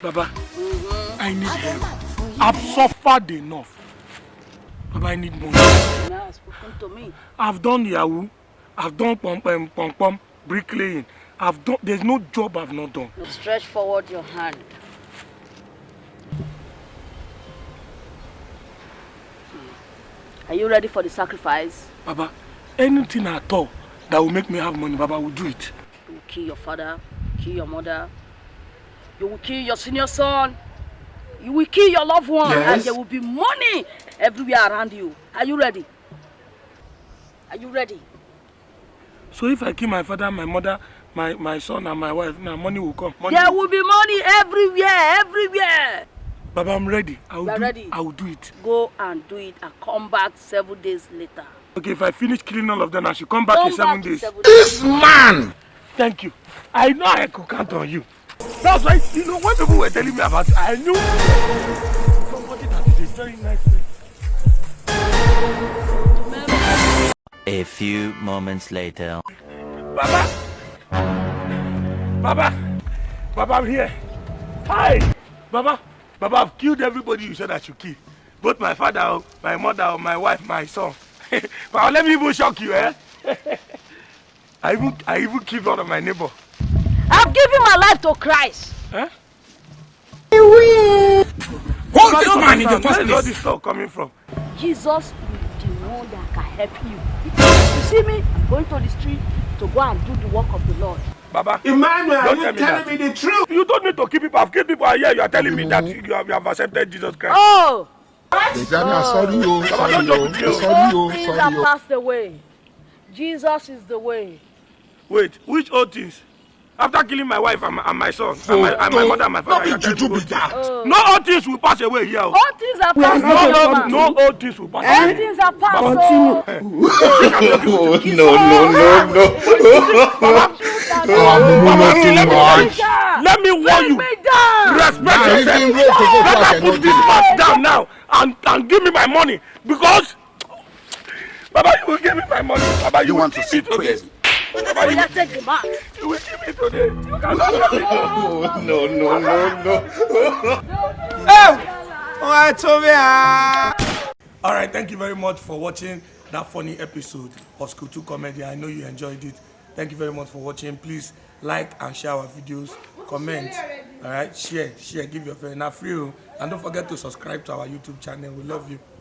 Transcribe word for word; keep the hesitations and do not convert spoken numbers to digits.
Baba, I need help. I've suffered enough. Baba, I need money. Now spoken to me. I've done Yahoo. I've done pom pom pom pom bricklaying. I've done. There's no job I've not done. Stretch forward your hand. Are you ready for the sacrifice? Baba, anything at all that will make me have money, Baba, will do it. You will kill your father, kill your mother. You will kill your senior son. You will kill your loved one, and Yes. There will be money everywhere around you. Are you ready? Are you ready? So if I kill my father, my mother, my, my son, and my wife, now money will come. Money There will will be money everywhere, everywhere. Baba, I'm ready. I will You are do. Ready. I will do it. Go and do it and come back seven days later. Okay, if I finish killing all of them, I should come back Come in seven back in days. Seven days. This man! Thank you. I know I could count on you. That's why, you know, when people were telling me about it, I knew somebody that is a very nice person. A few moments later. Baba! Baba! Baba, I'm here. Hi! Baba! Baba, I've killed everybody you said I should kill. Both my father, oh, my mother, oh, my wife, my son. Baba, let me even shock you, eh? I even I even killed one of my neighbor. I've given my life to Christ. Eh? Hold this man in the Where first is all place. This talk coming from? Jesus will be the one that can help you. You see me, I'm going to the street to go and do the work of the Lord. Baba, Emmanuel, are don't you tell me telling that. Me the truth? You told me to kill people. I've killed people, and here you are telling me that you have, you have accepted Jesus Christ. Oh, They tell me, "I sorry, oh, Baba, sorry, don't joke oh, with me, oh. sorry, all oh, things sorry, have oh." Passed away. Jesus is the way. Wait, which old things? After killing my wife and my, and my son, and my, and my mother and my father, No you are be telling me juju be old things. That. No old things will pass away here, oh. All things have passed No, away. no, Man. No old things will pass All away. Things have passed Continue. away. No, no, no, no. Baba, Oh, I'm Baba, too let me, much. Let me warn Bring you. Me down. Respect Nah, yourself. even real to go Better back and put not this do mouth down now and, and give me my money, because Baba, you will give me my money. Baba, you, You will want to give see me today. crazy? Baba, you, Let's take the mark. You will give me today. You can't. No, no, no, no. Hey! Wọ́n á tó bí a. All right, thank you very much for watching that funny episode of School two Comedy. I know you enjoyed it. Thank you very much for watching. Please like and share our videos, comment. All right, share, share, give your friend. Now free, oh. And don't forget to subscribe to our YouTube channel. We love you.